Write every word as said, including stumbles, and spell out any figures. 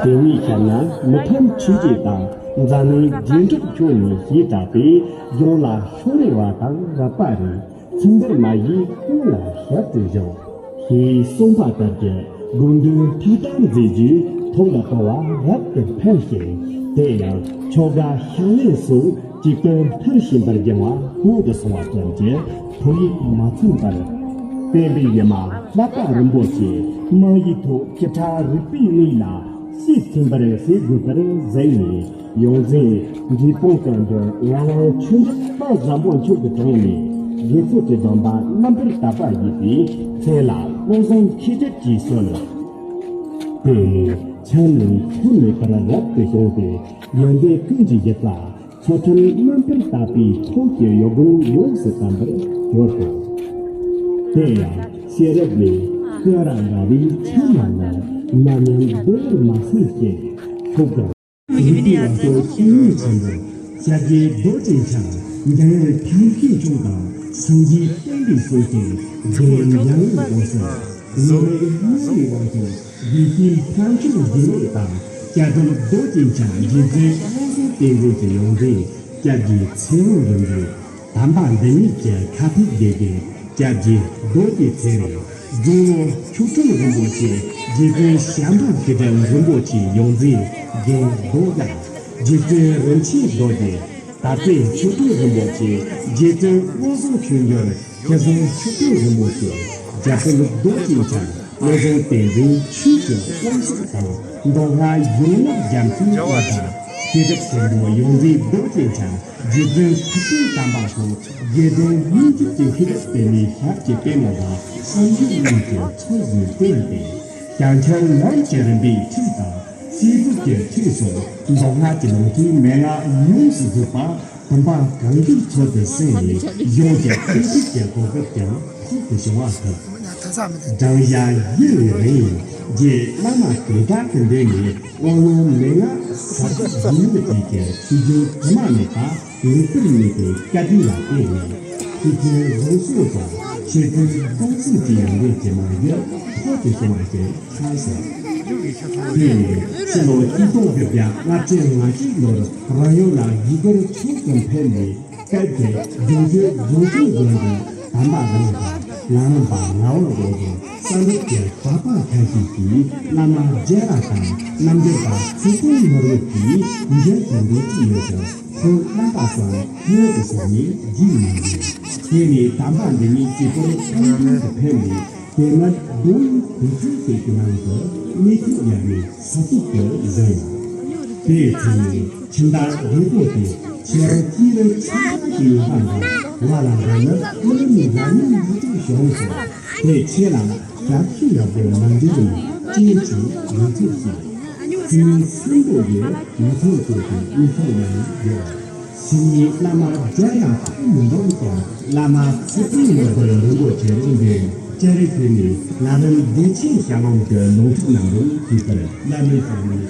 དེ་བས་ཤར་ན་མི་ཕམ་ཆོས་རྗེ་དང་། མཛངས་མའི་རྗེས་འགྲོ་ཁྱོད་ནི་ཞེས་གྲགས་པས། ཡོངས་ལ་ཕྱོགས་རེ་བ་དང་རབ་པ་རེ། ཚིག་འདིར་མ་ཡིས་ཀུན་ལ་ཞབས་ཏུ་བཞག །ཞེས་གསུངས་པ་ལྟར་གྱི་དགོངས་དོན་མཐའ་དག་མཛད་རྗེས་ཐོག་ལ་བཏང་བ་རབ་ཏུ་ཕན་ཞིང་། དེ་ཡང་ཆོ་ག་ཕྱག་ལེན་སོགས་ཀྱི་དོན་མཐར་ཕྱིན་པར་སྦྱངས་པ་སྔོན་དུ་སོང་བ་ཙམ་གྱིས་ཐོགས་ཡིག་མ་ཚིམ་པར། བསྟན་པའི་ཉི་མ་བསླབ་པ་རིན་པོ་ཆེ་མ་ཡི་ཐོག་ཀི་ཕྲ་རིག་པའི་དངོས་ལ་སྲིད་མཐུན་པར་བྱེད་དགོས་པར་གཟིགས་ནས། ཡོངས་འཛིན་འབྲས་སྤུངས་ཀྱི་འདིར་ངག་དབང་ཆོས་འབྱོར་དཔལ་བཟང་པོ་མཆོག་གི་དྲུང་ནས་དགེ་ཚུལ་གྱི་སྡོམ་པ་རྣམ་པར་དག་པ་ཡིས་པའི་མཚན་ལ་བློ་བཟང་མཁས་གྲུབ་ཀྱིས་གསོལ། དེ་ནས་ཆང་ནི་འཐུང་མེད་པར་རབ་ཏུ་བྱུང་སྟེ། ཡོན་ཏན་ཀུན་གྱི་བཞེད་པ་ཚུལ་ཁྲིམས་རྣམ་པར་དག་པའི་ཐོག་གི་གཡོ་སྒོ་ཡོངས་སུ་དམ་པར་གྱུར་ཏོ། དེ་ཡང་ཤེས་རབ་ནི་ཀུན་ར་འདྲ་བའི་ཆ་མ་ནི་ནམ་ཡང་རྡོ་ལ་མ་སོན་ཞིང་ཐུགས་དང་། ཡིད་བདེ་བ་སོགས་ཤེས་ཡོན་ཆེན་པོ་སྐྱབས་རྗེ་རྡོ་རྗེ་འཆང་འཇམ་དབྱངས་ཐབས་མཁས་མཆོག་དང་སངས་རྒྱས་བསྟན་པའི་སྲོག་ཤིང་རྗེ་འཇམ་དབྱངས་དབང་ཟེར། ལོ་རེ་སྔར་བས་དབང་ཐང་དགེ་བཤེས་ཕར་ཕྱིན་རྒྱུན་ལས་དང་སྐྱབས་མགོན་རྡོ་རྗེ་འཆང་རྗེ་བཙུན་དབང་ཟེར་བསྟེན་དགོས་ཀྱི་ཡོངས་འཛིན་སྐྱབས་རྗེ་ཚེ་དབང་རིན་པོ་དམ་པ་འདི་ཉིད་ཀྱི་ཁ་ཐུག་དགེ་རྒན་སྐྱབས་རྗེ་རྡོ་རྗེ་ཚེ་རིང་། དགེ་སློང་མཆོག་སྤྲུལ་རིན་པོ་ཆེ་རྗེ་བཙུན་ཞལ་འབག་ཀི་སྒྲ་རིན་པོ་ཆེ་ཡོངས་འཛིན་རྒན་རྡོ་རྒྱ། རྗེ་བཙུན་རིན་ཆེན་རྡོ་རྗེ། དར་རྩེ་མཆོག་སྤྲུལ་རིན་པོ་ཆེ་རྗེ་བཙུན་དབང་བཟང་ཆོས་འབྱོར། ཁྱི་ཟོང་མཆོག་སྤྲུལ་རིན་པོ་ཆེ་རྒྱ་བོད་རྡོ་རྗེ་འཆང་། བློ་བཟང་བསྟན་འཛིན་ཆོས་ཀྱི་དབང་ཕྱུག་དང་། མདོ་སྔགས་ཡོངས་བསླབ་རྒྱ་མཚོའི་དབུ་དང་། སྤྱི་ཁྱབ་ཆེན་པོ་ཡོངས་འཛིན་རྡོ་རྗེ་འཆང་། རྗེ་བཙུན་ཐུབ་བསྟན་དམ་པ་སོགས་དགེ་ལྡན་སྙིང་རྗེ་ཅན་ཤེས་རབ་པད་མའི་ཞབས་ཀྱི་པད་མོ་དང་བསམ་ཡས་གླིང་གི་ཚོགས་ཀྱི་རྟེན་ཏེ། ཞང་ཆེན་ལམ་གྱི་རིམ་པའི་ཁྲིད་དང་སྲིད་རྩིས་ཀྱི་ཁྲིད་སོགས་མདོ་སྔགས་ཀྱི་ལུང་ཁྲིད་མན་ངག་ཡོངས་སུ་རྫོགས་པ་བུམ་པ་གང་བྱུང་འཚོལ་དུ་གསན་ནས་གཞུང་གི་གཏན་ཚིགས་ཀྱི་གོ་སྐབས་ཀྱང་ཐོབ་ཏུ་བྱུང་བ་ཐོབ། སྦྲང་ཡ་ཡི་ལས་རིང་རྗེ་བླ་མ་དེ་དག་གི་མདུན་ནས་དབང་ལུང་མན་ངག་ཟབ་རྒྱས་ཡིན་མིན་དེ་གའི་ཆོས་རྒྱུན་དུ་མ་མེད་པ་ལེགས་པར་གནས་པའི་བཀའ་དྲིན་ལ་བརྟེན་ནས་ཆོས་ཀྱི་རང་སྲོག་དང་ཆོས་ཀྱི་རང་སྲོག་གི་ཡོན་ཏན་གྱི་མ་རྒྱུད་ཐོག་ཏུ་བྱུང་བ་ཞིག་ཆགས་སོ། དེ་ནས་ཕྱི་ལོ་ཆིག་སྟོང་དགུ་བརྒྱ་ལྔ་བཅུ་ང་གཅིག་ལོར་རང་ཡུལ་ལ་ཡུལ་སྐོར་ཚོགས་སུ་ཕེབས་ནས། སྐབས་དེར་རྫོང་ཆོས་རྫོང་ཆོས་དགོན་དུ་དམ་པ་རང་དང་ལམ་རིམ་པ་ངག་དབང་དབང་རྫོང་བསམ་གྲུབ་ཀྱི་གྲྭ་པ་ཁ་ཤས་ཀྱིས་བླ་མ་རྒྱ་ར་དང་རྣམ་རྒྱལ་པ་ཚེ་བརྟན་ནོར་བུ་གྱིས་མཇལ་དུ་འགྲོ་གི་ཡོད་ཀྱང་ཁོང་རྣམ་པ་ཚང་སྔོན་དུ་སོང་ནས་རྒྱུད་མ་འཛིན། དེ་ནས་དམ་པ་འདི་ཉིད་གཅིག་པུར་ཁམས་ཁུལ་དུ་ཕེབས་ནས། དེ་སྔར་རྡོ་ཡི་དུས་ཚོད་ཅིག་གི་ནང་དུ་གནས་ཚུལ་ཡང་ནས་ས་ཐིག་ཏུ་བཟུང་། དེའི་ཚེ་ནས་ཁྱིམ་བདག་རྒད་པོ་དེ་ཁྱེད་རང་སྐྱིད་རུ་ཆེན་པོ་ཞིག་ཡིན་པ་འདྲ། ང་ལ་འདྲ་ནི་ཨ་ནི་ལ་ནི་མ་ཐུག་བྱུང་སོང་། དེ་ཁྱེད་ལ་ཞབས་ཕྱི་ཡག་པོ་མ་འདུག་ནས་ཅིའི་ཕྱིར་ཡིན་ཚུལ་ཞིག །ཚེ་སྲིན་པོ་ཡི་མི་ཚང་དེ་དང་མི་ཚང་ཡང་ཡོད། ཕྱི་ཉིན་བླ་མ་རྒྱ་ཡང་ཐུགས་མི་འདོམ་དང་བླ་མ་ཚེ་བརྟན་ནོར་བུ་རིན་པོ་ཆེ་རིང་འདིར་བཅར་རེ་ཕེབས་ནས་ལམ་རིམ་བདེ་ཆེན་ཞལ་ལུང་གི་ལུང་ཁྲིད་གནང་རོགས་ཞུས་པར་བླ་མའི་ཞལ་ནས།